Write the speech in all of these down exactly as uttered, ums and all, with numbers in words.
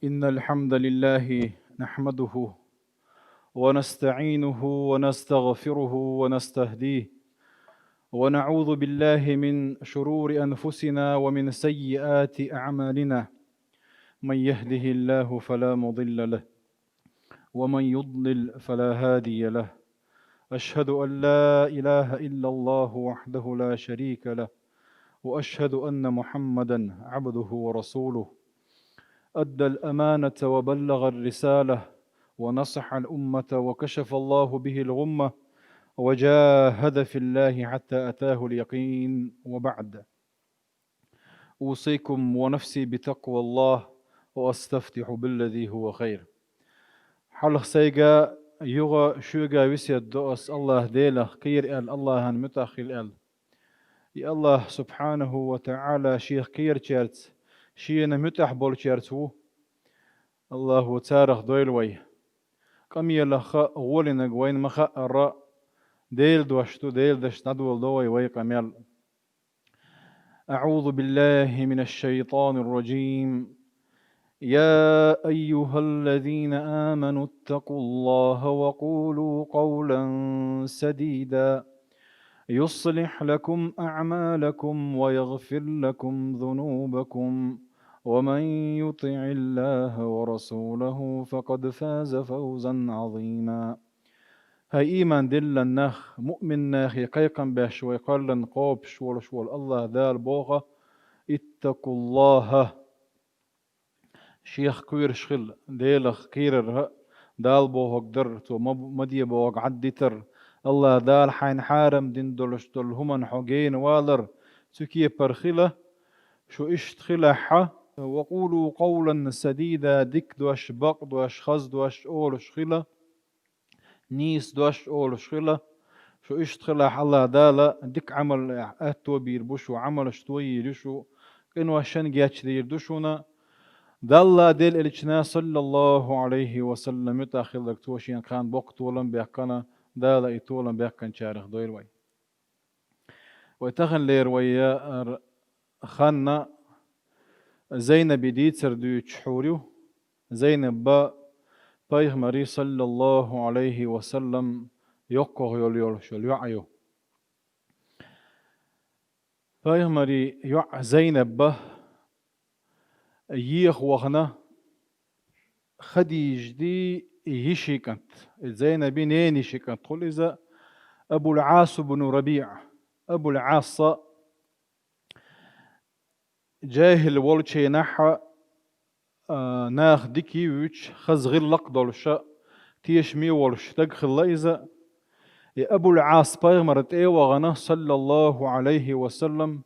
إن الحمد لله نحمده ونستعينه ونستغفره ونستهديه، ونعوذ بالله من شرور أنفسنا ومن سيئات أعمالنا. من يهده الله فلا مضل له، ومن يضلل فلا هادي له. أشهد أن لا إله إلا الله وحده لا شريك له، وأشهد أن محمدا عبده ورسوله. أدى الأمانة وبلغ الرسالة، ونصح الأمة، وكشف الله به الغمة، وجاهد في الله حتى أتاه اليقين، وبعد. أوصيكم ونفسي بتقوى الله، وأستفتح بالذي هو خير. Хьалха сайга, юха шуьга весет до ас АллахӀ Делах кхера аьлла, АллахӀан муьтӀахь хила аьлла. И АллахӀ субхьанаху ва таӀала Шех кхерачаьрца, Шена муьтӀахь болчаьрца ву. АллахӀа царах дойла вай. Къамелах гӀолинарг вайна ма хаъара, Делан дош ду, Делан дашца дӀадоладу вай вай къамел. أعوذ بالله من الشيطان الرجيم. يا أيها الذين آمنوا اتقوا الله وقولوا قولا سديدا يصلح لكم أعمالكم ويغفر لكم ذنوبكم ومن يطع الله ورسوله فقد فاز فوزا عظيما. ХӀай ийман диллина нах, муъмин нахе кхайкхам беш вай кхоьллина кхобуш волуш волу АллахӀ Дала боху: «Иттакуллаха». Шех кхоьруш хила, Делах кхерар а, Дала бохург дар, Цо ма, ма де бохург Ӏаддитар, АллахӀ Дала хьайна хьарам дина долуш долу хӀуманна хьо гена валар, цу кепара хила, шу иштта хилахь а, «Ва къулу къовлан садида», дика дош, бакъ дош, хаза дош олуш хила, нийса дош олуш хила. Шу иштта хилахь, АллахӀ Дала дика Ӏамал аьтто бийр бу шу, Ӏамалш тойийр ю шу, къиношна гечдийр ду шуна. Далла Делан Элчана, саллаллаху Ӏалайхи ва саллам, муьтӀахь хилларг, Цо Шена кхана боккха толам баьккхина, Дала и толам баьккхинчарах дойла вай. Вай таханлера вай яар ханна Зайнаби дийцар дуьйцуш хьур ю. Зайнаб Пайхамаран, саллаллаху Ӏалайхи ва саллам, йоккхагӀа йолу йолуш йолу йоӀ ю. Пайхамаран йоӀ Зайнаб еха вахана Хадижатан йишин кӀант, и Зайнабан ненан йишин кӀант хуьлу иза, Абул-Ӏас ибн РабиӀ. Абул-Ӏас жаьхӀил волчу хенахь, а, нах дика йийцуш, хаза гӀиллакх долуш, тешаме волуш стаг хилла иза. И Абул-Ӏас Пайхамарна тӀе а вахана, саллаллаху Ӏалайхи ва саллам: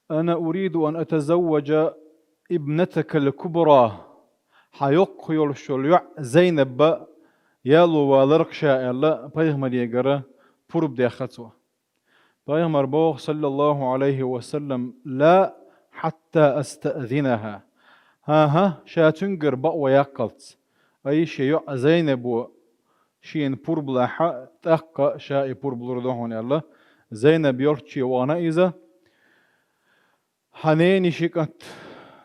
«Ана уриду ан атазавважа ибнатакал кубра». Хьан йоккха йолуш йолу йоӀ Зайнаб яло валарх ша аьлла, Пайхамарегара пурба дехна цо. Пайхамар боху, саллаллаху Ӏалайхи ва саллам: «Ла хьатта астаъзинаха». ХӀан-хӀа, ша цуьнгара бакъо яккхалц. Ай, шен йоӀ Зайнабо шена пурба лахь, тӀаккха ша и пурба лур ду хьуна аьлла, Зайнаб йолчче вахана иза. Хьан ненан йишин кӀант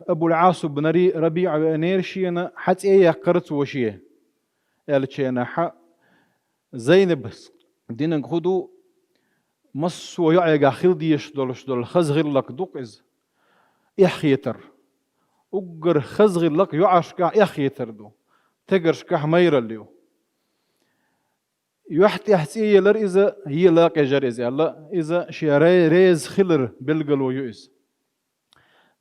Абул-Ӏас ибн РабиӀ веанера шена, хьан цӀе яьккхира цо шен, аьллачу хенахь, Зайнабас динарг хӀун ду, массо а йоӀегахь хила дезаш долуш долу хаза гӀиллакх ду-кх иза, эхь хетар. Уггар хаза гӀиллакх йоӀашкахь эхь хетар ду, стегаршкахь майралла ю. Юьхь тӀехь цӀе елира иза, ела а къежира иза аьлла, иза шен ре-, реза хилар билгало ю иза.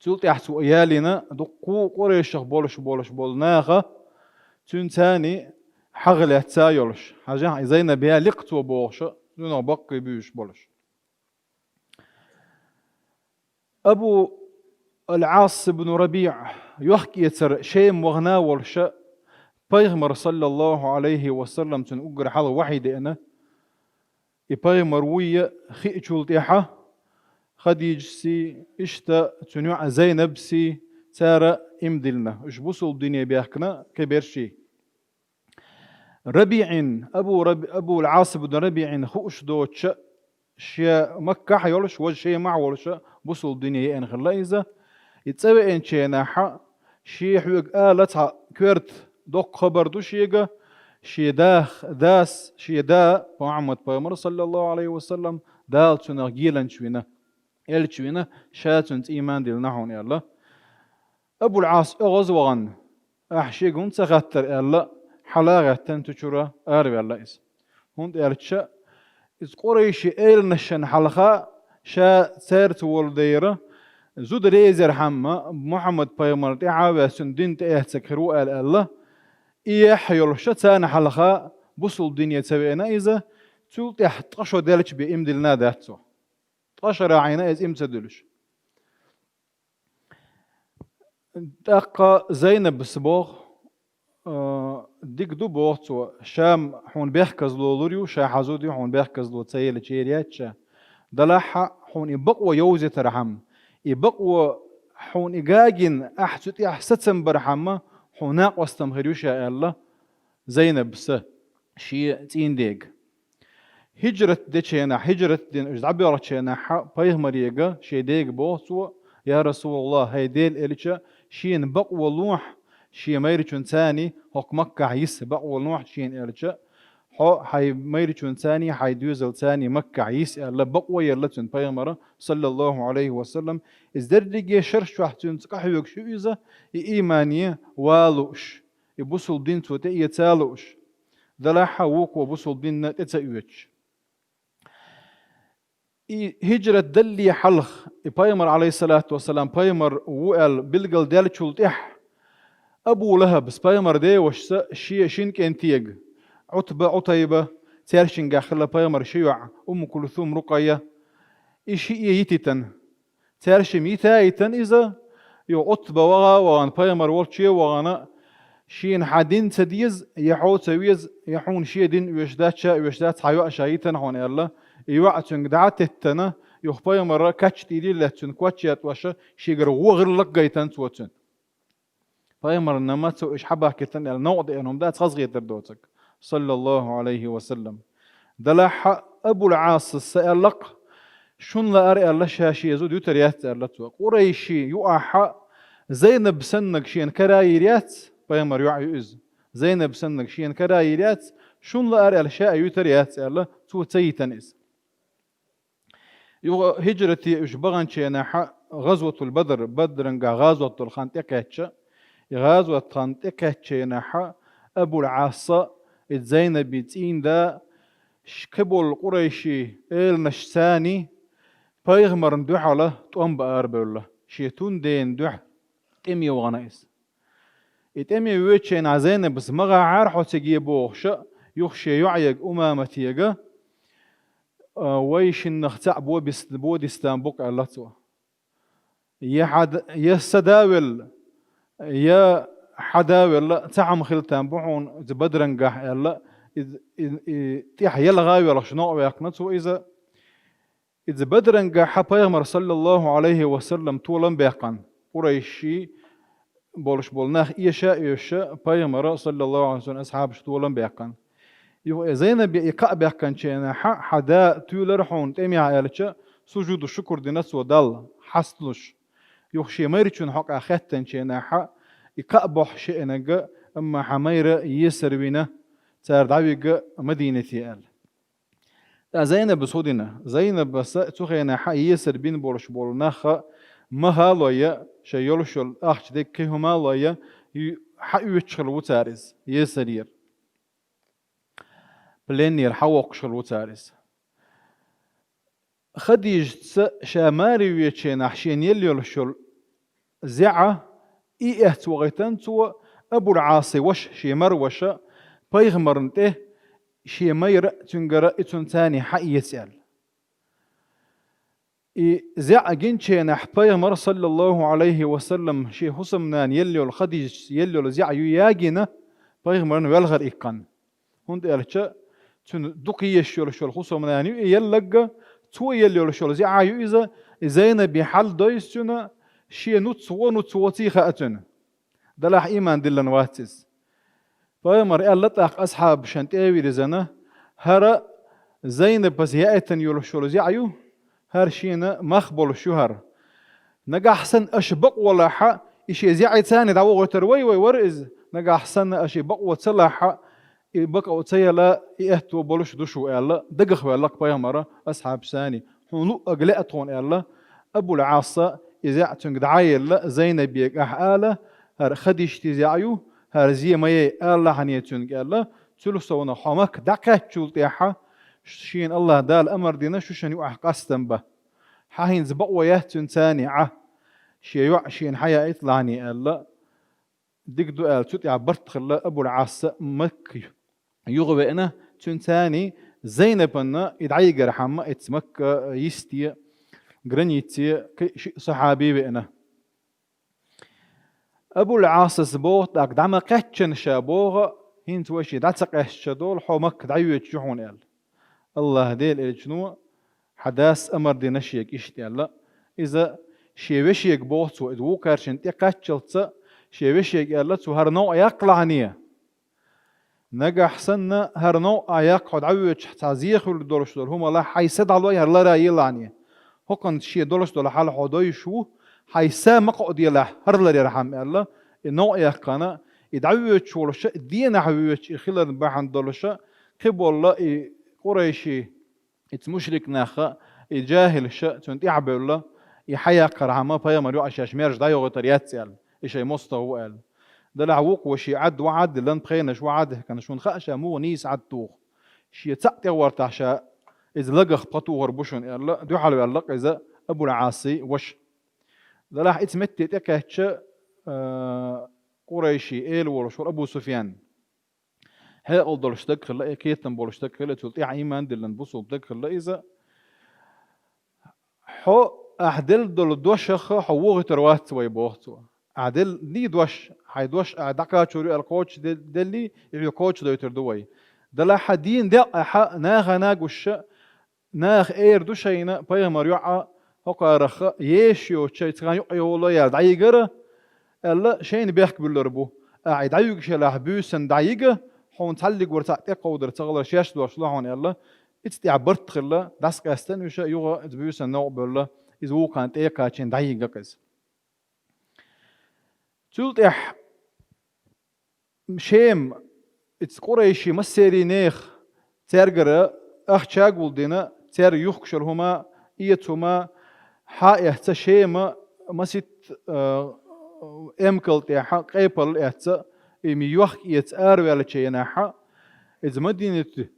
Цул тӀаьхьа цо ялийна дуккха а Къурайшах болуш болуш болу наха, цуьнан царний хьагӀ лаьцна йолуш, хьажахь, и Зайнаб ялийра-кх цо бохуш, цунах баккхий буьйцуш болуш. Абу ал-Ӏас ибн РабиӀ йохк-эцар Шема вахана а волуш, Пайхамар, саллаллаху Ӏалайхи ва саллам, цунна уггар хьалха вахьий деана. И Пайхамар вуй хиъчул тӀаьхьа Хадижатсий, иштта цуьнан йоӀ Зайнабсий, цара иман диллина. Уьш бусулба дине баьхкина кхин берший. РабиӀин, Абу Раби-, Абул-Ӏас ибн РабиӀин хууш доцуш, шен Маккахь а йолуш, важа Шемахь а волуш, бусулба дине еана хилла иза. И цӀа веанчу хенахь, Шен хьоьга ала цхьа коьрта доккха хабар ду шега, шен дас, дас, шен да Мухьаммад пайхамар, саллаллаху Ӏалайхи ва саллам, Дала цунах геланча вина, элча вина, ша цунца ийман диллина хьуна аьлла. Абул-Ӏас оьгӀаз вахана, ахь шега хӀунда ца хаьттара аьлла, хьала а гӀеттан цу чура араваьлла иза. ХӀунда аьлча, иза къурайши эланашна хьалха ша цаьрца волу дера, зуда резархьама, Мухьаммад пайхамар тӀаьхьа а ваьсса, цуьнан дин тӀеэццаг хир ву аьлла, аьлла, и яхь йолуша царна хьалха бусулба дине ца веана иза, цул тӀаьхьа ткъа шо делча бен ийман диллина дац цо. Ткъа шарахь Ӏийна иза ийман ца дуьллуш. ТӀаккха Зайнабас боху, а, дика ду боху цо, ша хьуна бехказло лур ю, ша хьан зуда ю хьуна бехказло ца елча ер яц ша. Делахь а хьуна и бакъо йовзийтархьама, и бакъо хьуна и гина, ахь цу тӀехь сацам бархьама, хьуна накъостам хир ю ша аьлла Зайнабас шен цӀийндега. ХӀижрат дечу хенахь, хӀижрат дина уьш дӀабоьлхучу хенахь, пайхамарега, шен дега боху цо: «Я Расулаллах, хӀай Делан элча, шена бакъо лохьа шен майрачунна царний хӀокху Маккахь йиса, бакъо лохьа шена», — элча, «хьо хьайн майрачунна царний, хьайн доьзалца царний Маккахь йиса», — аьлла, бакъо елла цуьнан пайхамара, саллаллаху Ӏалайхи ва саллам. Иза дерриге шарш чохь цуьнца къахьоьгуш ю иза, и иймане ван лууш, и бусулба дин цо тӀеэца а лууш. Делахь а вукхо бусулба динна тӀе ца оьцуш. И хӀижрат далле хьалха, и пайхамар, Ӏалайхиссалату вассалам, пайхамар ву аьлла билгалдаьллачул тӀаьхьа, Абу ЛахӀабас, пайхамар девашца, шен шина кӀентега, Ӏутба, Ӏутайба, цаьршингахь хилла пайхамар ши йоӀ, Умму Кулсум, Рукъайя, и шиъ йитийтина. Цаьршимма йита а йитина иза, юха Ӏутба ваха а вахана, пайхамар волчу а вахана, шена хьан дин ца деза, я хьо ца веза, я хьуна шен дин оьшуш дац, ша оьшуш дац, хьан йоӀ ша йитина хьуна аьлла, и йоӀ цуьнга дӀа а теттина, юха пайхамар кхаччалц лаьцна цуьнан коч еттош, шегара гӀо гӀиллакх гайтина цо цуьнан. Пайхамарна ма цо уьш хьабахкийтина аьлла, новкъа деана хӀума дац, хазахетар доцург, саллаллаху Ӏалайхи ва саллам. Делахь а Абул-Ӏасас аьлла-кх, шуна лаьара аьлла, ша шен зуда ютур яц аьлла цо. Къурайши юкъахь Зайнаб саннарг шена кара йийр яц, пайхамар йоӀ ю иза. Зайнаб саннарг шена кара йийр яц, шуна лаьара аьлла, ша а ютур яц аьлла, цо ца йитина иза. Юха хӀижрате уьш баханчу хенахь, ГӀазватул Бадр, Бадрангахь гӀазот долу хан тӀекхаьчча, и гӀазот хан тӀекхаьччу хенахь Абул-Ӏаса и Зайнаби цӀийнда ш-, кхиболу къурайши эланаш царний пайхамарна дуьхьал тӀом бан арабевлла, шен тун дена дуьхьа тӀеме вахана иза. И тӀеме воьдучу хенахь Зайнабас ма гӀахьара хьо циге бохуша, юха шен йоӀега Умаматега, а, вай шиннах цхьаъ бо бис-, бо дистан бу-кх аьлла цо. Я хьан д-, я сан да велла, я хьан да велла, цхьа хӀума хила там бу хьуна иза Бадрангахь аьлла, иза, и, и, тӀехь ялха а воьлхуш новкъа ваьккхина цо иза. Иза Бадрангахь пайхамар, саллаллаху Ӏалайхи ва саллам, толам баьккхина. Къурайши болуш болу нах эша а оьшуша, пайхамара, саллаллаху Ӏалайхи ва саллам, асхьабаш толам баьккхина. Юха и Зайнаби и кхаъ баьккхинчу хенахь, хьан да туьйлар хьуна тӀемехь аьлча, сужуду шукур дина цо Далла, хьасталуш. Юха шен майрачун хьокъехь хеттинчу хенахь, и кхаъ бохьуш шиънарг, амма хьан майра есар вина, цара дӀавига Мадинате аьлла. ТӀаккха Зайнабас хӀун дина? Зайнабас цу хенахь есар бина болуш болу нах ма халойя, шайн йолуш йолу ахча дерг кхин хӀума а лойя, ю-, хьаоьцуш хилла ву цара иза, есарера. Пленнера хьавоккхуш хилла ву цара иза. Хадижатца ша маре веъчу хенахь шена елла йолуш йолу зӀе и эцна вахийтина цо, Абул-Ӏаса ваша, шен мара ваша, пайхамарна тӀе, шен майра а, цуьнгара и цунна царний хьаэца аьлла. И зӀе гинчу хенахь пайхамар, саллаллаху Ӏалайхи ва саллам, шен хӀусамнана елла йолу, Хадижатца елла йолу зӀе ю ягийна, пайхамарна велхар иккхана. ХӀунда аьлча цуьнан дукха езаш йолуш йолу хӀусамнана ю и елларг, цо елла йолуш йолу зӀе ю иза, и Зайнаби хьал дойзу цуьнан, шен нуц во, нуц воций хаьа цуьнан. Делахь ийман диллина вац иза. Пайхамар аьлла тӀаккха асхьабашна тӀе а вирзина: «ХӀара Зайнабас яийтина йолуш йолу зӀе ю, хӀара шена мах болуш ю хӀара. Нагахь санна аша бакъволахь, И шен зӀе царна дӀавохийтар вай, вай вар из, нагахь санна аша и бакъо ца лахь, и бакъо ца яла, и аьтто болуш ду шу аьлла, дагах ваьлла-кх пайхамара асхьабашца: «Хьуна луъург лаьа тхуна», — аьлла. Абул-Ӏаса и зӀе цуьнга дӀа а елла, Зайнабега ахь ала: «ХӀара Хадижатин зӀе ю, хӀара зе ма яй алалахьаний цуьнга», — аьлла. Цул совнагӀа хьо Макка дӀакхаьччул тӀаьхьа шена АллахӀ Дала амар дина шуьшан юкъахь къастам бан. Хьан хӀинца бакъо яц цуьнца царна Ӏа, шен йоӀ шена хьаяийталахьаний аьлла. Дика ду аьлла, цу тӀехь барт хилла Абул-Ӏаса Макка юха веана, цуьнца царна Зайнабана и дӀайигархьама, эцца Макка йисте, границе кхин шиъ сахьаби веана. Абул-Ӏасас боху тӀаккха, дӀа ма кхаьччина ша боху, хӀинца вай шен дӀа ца къаьстича долу, хьо Макка дӀайоьдуш ю хьуна аьлла. АллахӀ Делан элчано, хьан дас амар дина шега иштта аьлла. Иза шен вешега боху цо, иза вукхаршина тӀекхаччалца шен вешега аьлла цо: «ХӀара новкъа яккхалахьаний. Нагахь санна хӀара новкъа а яккха хьо дӀавоьдуш цхьа зе хуьлур долуш долу хӀума лахь, хьайн са дӀалой, хӀара лара елахьаний. ХӀокхунна шен долуш долу хьал хьо дойуш ву, хьайн са ма кхоаделахь, хӀара ларъярхьама», — аьлла. И новкъа яьккхина, и дӀавоьдуш волуш, и денахь воьдуш и хиларна бахьана долуш, кхиболу и къурайши, эцца мушрик наха, и жахӀилша цунна тӀаьхьабевлла, и хьаяккхархьама пайхамар йоӀ шаьш маьрша дӀайохийтар яц аьлла, и шайн мостагӀа ву аьлла. Делахь вукхо шен Ӏад ва Ӏад, лан пхенаш ва Ӏад, хӀинца шуна хаьа ша муха нийса Ӏад туху. Шен цхьаъ тӀегӀортахь ша иза лагах пхи тухур бу шуна аьлла, дуьхьал ваьлла-кх иза Абул-Ӏасий ваша. Делахь эцца метте тӀекхаьчча, а, къурайши эла волуш вара Абу Суфьян. Хьекъал долуш стаг хилла, и кхетам болуш стаг хилла, цул тӀаьхьа ийман диллина бусулба стаг хилла иза. «Хьо, ахь делла долу дошах хьо вохийтур вац вай», — боху цо. «Ахь делла дий дош, хьайн дош ахь дӀакхачор ю аьлла кхочушде-, деллий, и хьоьга кхочушдойтур ду вай. Делахь хьан дийна декъ ахьа нахана гуш, наха эр ду шайна, пайхамар йоӀ хӀокхарах еша йоцуш цхьана юкъе волу яьлла дӀайигара», — аьлла, шайна бехк буьллур бу. «Ахь и дӀаюьгуш елахь буьйсанна дӀайига, хьуна цхьаллиг вара цхьаъ тӀекховдар ца хилар шаьш дош ло хьуна», — аьлла. Эцца тӀехь барт хилла, дӀасакъаьстина уьш, юха иза буьйсанна новкъа бевлла, иза вукхана тӀекхачийна дӀайигна-кх иза. Цул тӀаьхьа Шема, эцца къурайши массерий нехан, цаьргара ахча гулдина, цаьрга юхкуш йолу хӀума, эца хӀума хьа а эцна, Шема масийтта, а, эмкал тӀехь къепал эцна, и ма йохка эца араваьллачу хенахь, иза Мадинате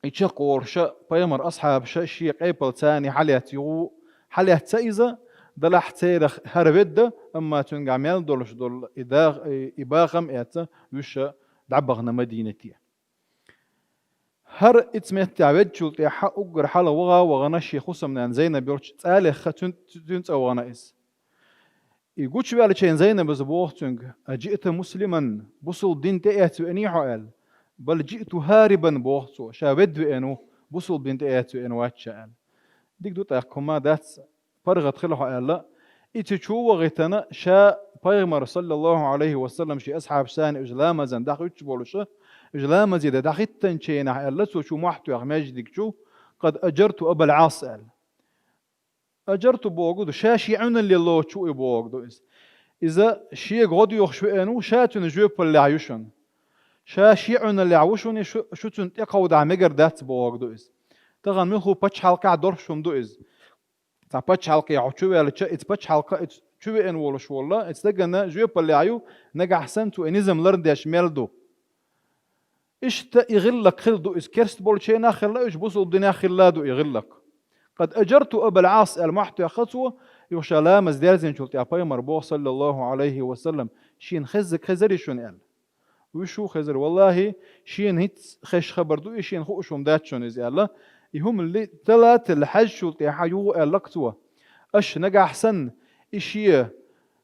и чекхволуш пайхамар асхьабаш шен къепалца царна хьалаьцна юха, хьалаьцна иза, делахь церах хӀара ведда, амма цуьнгахь мел долуш долу и да-, и, и бахам эцна, уьш дӀабахана Мадинате. ХӀара эцца меттехь веддачул тӀаьхьа уггар хьалха ваха а вахана шен хӀусамнана Зайнаб йолчу цӀа а лехна, цуьн-, цуьнан цӀа вахана иза. И гучуваьллачу хенахь Зайнабас боху цуьнга: «أجئت مسلما, бусулба дин тӀе эцна веаний хьо?» — аьлла. «بل جئت هاربا», — боху цо, ша ведда веана ву, бусулба дин тӀе эцна веана вац ша аьлла. Дика ду тӀаккха, хӀума дац, паргӀат хила хьо аьлла. И цу чу вахийтина, ша пайхамар, саллаллаху Ӏалайхи ва саллам, шен асхьабашца уьш ламазан дӀахӀуьттуш болуш, уьш ламазе дан дӀахӀиттинчу хенахь аьлла, цо чу мохь тоьхна маьждиг чу: «قد أجرت أبا العاص», — аьлла. Аджарту бохург ду, ша шен Ӏуьналле лоцуш ву и бохург ду иза. Иза шега гӀо доьхуш веана ву, ша цуьнан жоьпаллехь ю шуна. Ша шен Ӏуьналлехь ву шуна, и шу, шу цунна тӀекховдахь мегар дац бохург ду иза. Тахана муьлхха пачхьалкхехь долуш хӀума ду иза. Цхьа пачхьалкхе хьо чу ваьлча, иза пачхьалкх иза чу веана волуш волла, иза дагана жоьпаллехь ю, нагахь санна цо и низам лардеш мел ду. Иштта и гӀиллакх хилла ду иза, керста болчу хенахь а хилла, уьш бусулба динехь а хилла ду и гӀиллакх. «Къад аджарту Абал Ӏас», — аьлла, мохь тоьхна цо, юха ша ламаз дерзинчул тӀаьхьа пайхамар боху, саллаллаху Ӏалайхи ва саллам: «Шена хеззиг хезарий шуна?» — аьлла. Уьш ву хезар: «Валлахи, шена хӀинцца хезаш хабар ду и, шена хууш хӀума дац шуна иза», — аьлла. И хӀума ли-, тала а телла хьаьжчул тӀаьхьа юха аьлла-кх цо: «Аша нагахь санна, и шен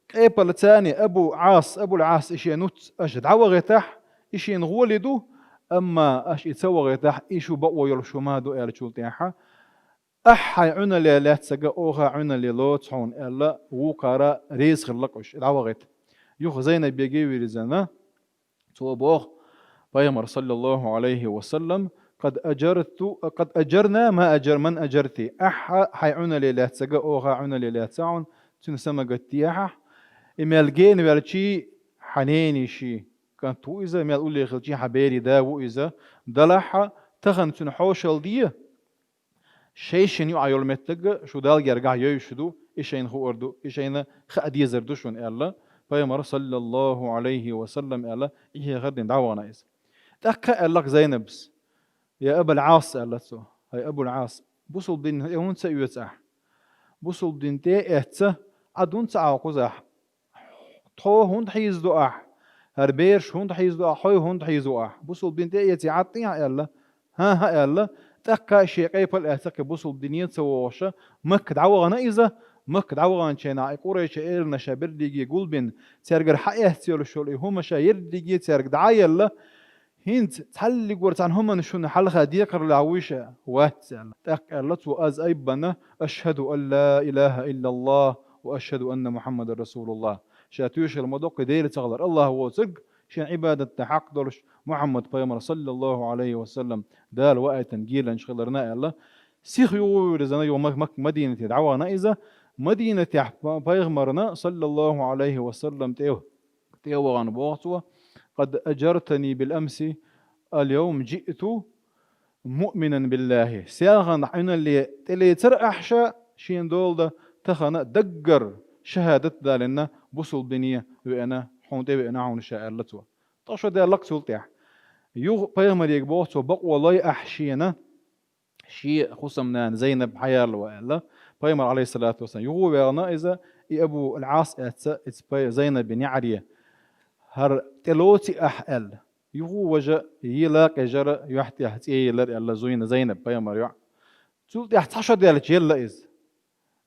къепалца Абу Ӏас, Абул Ӏас и шен нуц аша дӀавахийтахь, и шена гӀоли ду, амма аша и ца вахийтахь, и шу бакъо йолуш хӀума ду», — аьллачул тӀаьхьа: «Ахь хьайн Ӏуьналле лаьцнарг оха Ӏуьналле лоцу хьуна», — аьлла, вукхара реза хилла-кх уьш, дӀавахийта. Юха Зайнаб бегий вирзина, цо боху, пайхамар, саллаллаху Ӏалайхи ва саллам: «Къад аджарту, къад аджарна ма аджар-, ман аджарти». Ахьа хьайн Ӏуьналле лаьцнарг оха Ӏуьналле лаьцна хьуна, цуьнан са ма гатде ахьа. И мел гена ваьлчий хьан ненай ший кӀант ву иза, мел уллехь хилчий хьан берий да ву иза, делахь а, тахан цуьнан хьошалла де, шайшинна юкъахь йолу меттиг шу Далла гергахь йовзуш ду, и шайна хуур ду, и шайна хаа дезар ду шуна, аьлла, пайхамар, саллаллаху Ӏалайхи ва саллам, аьлла, и хьехар дина дӀавахана иза. ТӀаккха аьлла-кх Зайнабас: «Я Абал Ӏас», — аьлла цо, — «хӀай Абул Ӏас, бусулба дин тӀе хӀунда ца оьцу ахь? Бусулба дин тӀе а эцна, Ӏад хӀунда ца Ӏа кхузахь? Тхо хӀунда хьийзадо ахь? ХӀара бераш хӀунда хьийзадо ахь? Хьо хӀунда хьийзаво ахь? Бусулба дин тӀе а эций Ӏад тӀе ахь?» — аьлла. «ХӀан-хӀа», — аьлла. ТӀаккха шен къепал а эцна-кх бусулба дине ца вогӀуш, Макка дӀавахана иза. Макка дӀаваханчу хенахь и къурайшийн эланаш берриге гулбина, цаьргара хьаэцна йолуш йолу и хӀума ша ерриге цаьрга дӀа а елла, «ХӀинца цхьаллиг вара цхьана хӀуманна шуна хьалха декхарлехь вуй ша?» «Вац», — аьлла. ТӀаккха аьлла цо аз айббана: «Ашхаду ан ла илаха иллаллах ва ашхаду анна Мухаммадан расулуллах». Ша тоьшалла ма доккху Дела ца хилар, Аллах воцург, шен Ӏибадат дан хьакъ долуш Мухаммад пайхамар, саллаллаху Ӏалайхи ва саллам, Дала ваийтина геланча хиларна, аьлла. Сиха юхавирзина юха Мак-, Мак-, Мадинате дӀавахана иза. Мадинатехь па-, пайхамарна, саллаллаху Ӏалайхи ва саллам, тӀе тӀе а вахана боху цо: «Къад аджартани бил амси, ал-йовма джиъту муъминан биллахи». Селхана Ӏуьналле тӀелецира ахь ша шена дола дан, тахана даггара шахӀадат далийна, бусулба дине веана, хьуна тӀевеана хьуна ша, аьлла цо. Ткъа шо даьлла-кх цул тӀаьхьа. Юха пайхамаре боху цо, бакъо лой ахь шена, шен хӀусамнана Зайнаб хьаяло, аьлла. Пайхамар, Ӏалайхиссалату вассалам, юха а ваьлла иза, и Абул Ӏас эцна, иза пай-, Зайнабан неӀаре: «ХӀара тӀелоций ахь?» — аьлла. Юха а важа, ела а къежара, юьхь тӀехь цӀе елира, аьлла, зуьйна Зайнаб пайхамаран йоӀ. Цул тӀаьхьа цхьа шо даьлча елла иза.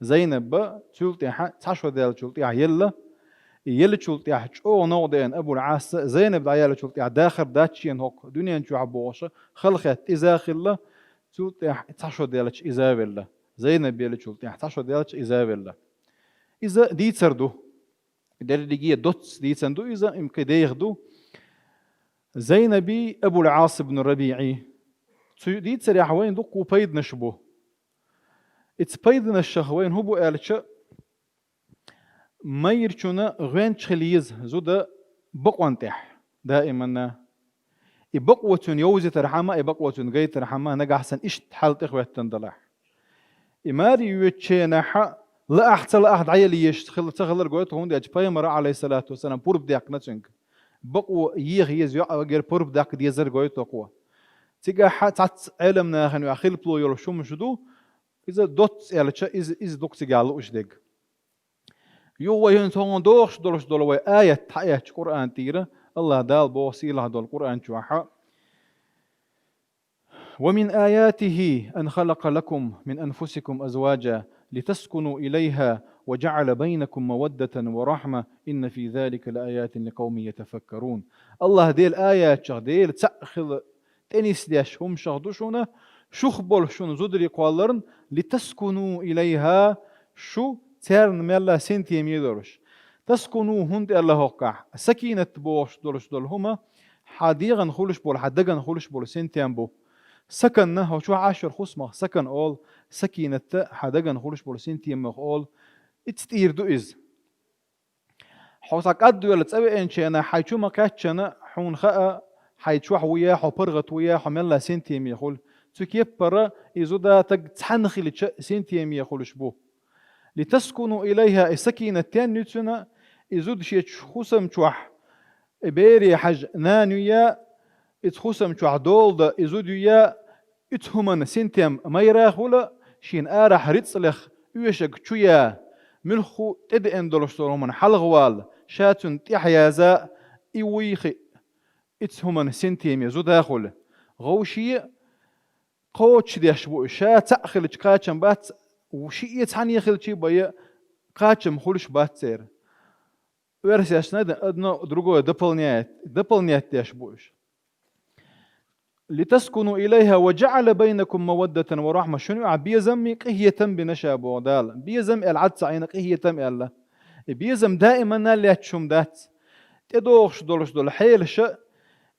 Зайнаб цул тӀаьхьа, цхьа шо даьллачул тӀаьхьа елла. И еллачул тӀаьхьа чӀогӀа новкъа деана Абул Ӏаса, Зайнаб дӀаяьллачул тӀаьхьа дахар дац шена хӀокху дуьнен чохь бохуш, халахетта иза а хилла, цул тӀаьхьа цхьа шо даьлча иза а велла. Зайнаб еллачул тӀаьхьа цхьа шо даьлча иза а велла. Иза дийцар ду. Дерриге доцца дийцина ду иза, и кхин деха ду. Зайнабий, Абул Ӏас ибн РабиӀий. Цу дийцарехь вайна дуккха пайданаш бу. Иза пайданашах вайна хӀун бу аьлча, майрачунна гӀоьнча хила еза зуда бакъонна тӀехь, даиманна. И бакъо цуьнан йовзийтархьама, и бакъо цуьнан гайтархьама, нагахь санна иштта хьал тӀехӀоьттина далахь. И маре йоьдучу хенахь лаахь, ца лаахь дӀаяла езаш хила, ца хилар гойту, хӀунда аьлча пайхамара, Ӏалайхиссалату вассалам, пурба даьккхина цуьнга. Бакъо еха еза йоӀ вегар пурба даккха дезар гойту кхо. Цигахь цхьацца Ӏеламнахана юкъахь хилпало йолуш хӀумаш ду, иза доцца аьлча, иза, иза дукха цигахь лууш дерг. Юха вай хӀинца хӀун дохуш долуш долу вай аят хьаэцча Къуръан тӀера, Аллах Дала боху сийлахь долу Къуръан чохь: «Ва мин аятихи ан халакъа лакум мин анфусикум азваджа, литаскуну илайха, ва джаъала байнакум маваддатан ва рахьма, инна фи залика ла аятин ликъавмин ятафаккарун». Аллах Делан аятех Дела цхьаъ хила тӀенисдеш хӀуманех ду шуна, шух болуш шуна зударий кхолларна, литаскуну илайха, шу царна мелла синтеме долуш. Таскуну хӀунда аьлла хӀокхахь? Сакинат бохуш долуш долу хӀума хьан дегӀана хуьлуш болу, хьан дагана хуьлуш болу синтем бу. Саканна, хӀокху чохь Ӏаш йолу хӀусамах сакан олу, сакинатта хьан дагана хуьлуш болу синтемах олу. Ицца тӀера ду иза. Хьо цхьа кӀадвелла цӀа веанчу хенахь, хьайн чу ма-кхаьччина, хьуна хаьа, хьайн чохь ву я, хьо паргӀат ву я, хьо мелла синтеме хуьлу. Цу кеппара и зуда стаг цхьаьна хилча синтеме хуьлуш бу. Литаскуну илайха, и сакинат тенна ю цуьнан, и зуда шен хӀусам чохь, и бере хьажа нана ю я, иза хӀусам чохь дола дан и зуда ю я, иза хӀуманна синтем майра хуьлу, шена арахь рицкъ леха оьшург чу я, муьлхха тӀедеана долуш долу хӀуманна хьалхавала, ша цунна тӀаьхьаяза, и вуй хиъ, иза хӀуманна синтеме зуда хуьлу. ГӀовше кхочушдеш бу, ша цхьаъ хилча кхачам бац, шиъ цхьаьна хилча бен кхачам хуьлуш бац церан. Оьрсашна одно другое дополняет, дополнять деш бу уьш. Литаскуну илайха ва джаъала байнакум маваддатан ва рахьма. Шуна юкъахь безам а, къинхетам а бина ша боху Дала. Безам аьлла Ӏад ца Ӏийна, къинхетам аьлла. И безам даиманна лаьтташ хӀума дац. ТӀедогӀуш долуш долу хьелаша,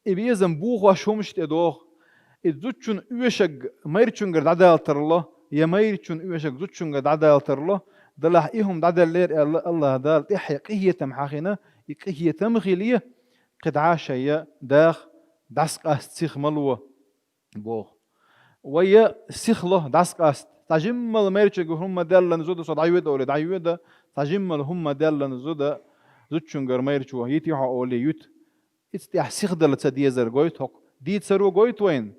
и безам бохош хӀумаш тӀедогӀу. И зудчун оьшург майрачуьнгара дӀадала тарло, я майрачун оьшург зудчуьнгара дӀадала тарло, Далахь и хӀума дӀаделлера аьлла, АллахӀ Дала тӀехье къинхетам хьахийна, и къинхетам хиле, кхидӀа шоай даха дӀасакъаста сиха ма ло, боху. Вай сиха ло дӀасакъаста. Цхьа жиммал майрачуьнга хӀума даьллан зуда со дӀайоьду олий, дӀайоьду, цхьа жиммал хӀума даьллан зуда зудчуьнгара майрачо йитий хьо олий, юту. Иза тӀехь сиха дала ца дезар гойту хӀокху. Дийцаро гойту вайна.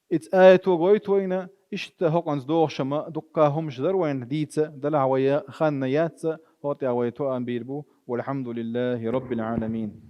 Иза аято гойту вайна, иштта хӀокхуьнца догӀуш ма дуккха хӀумаш дара вайна дийца, делахь вай хан яц, хӀокху тӀехь вай тоам бийр бу. Валхьамдулиллахи Раббил Ӏаламин.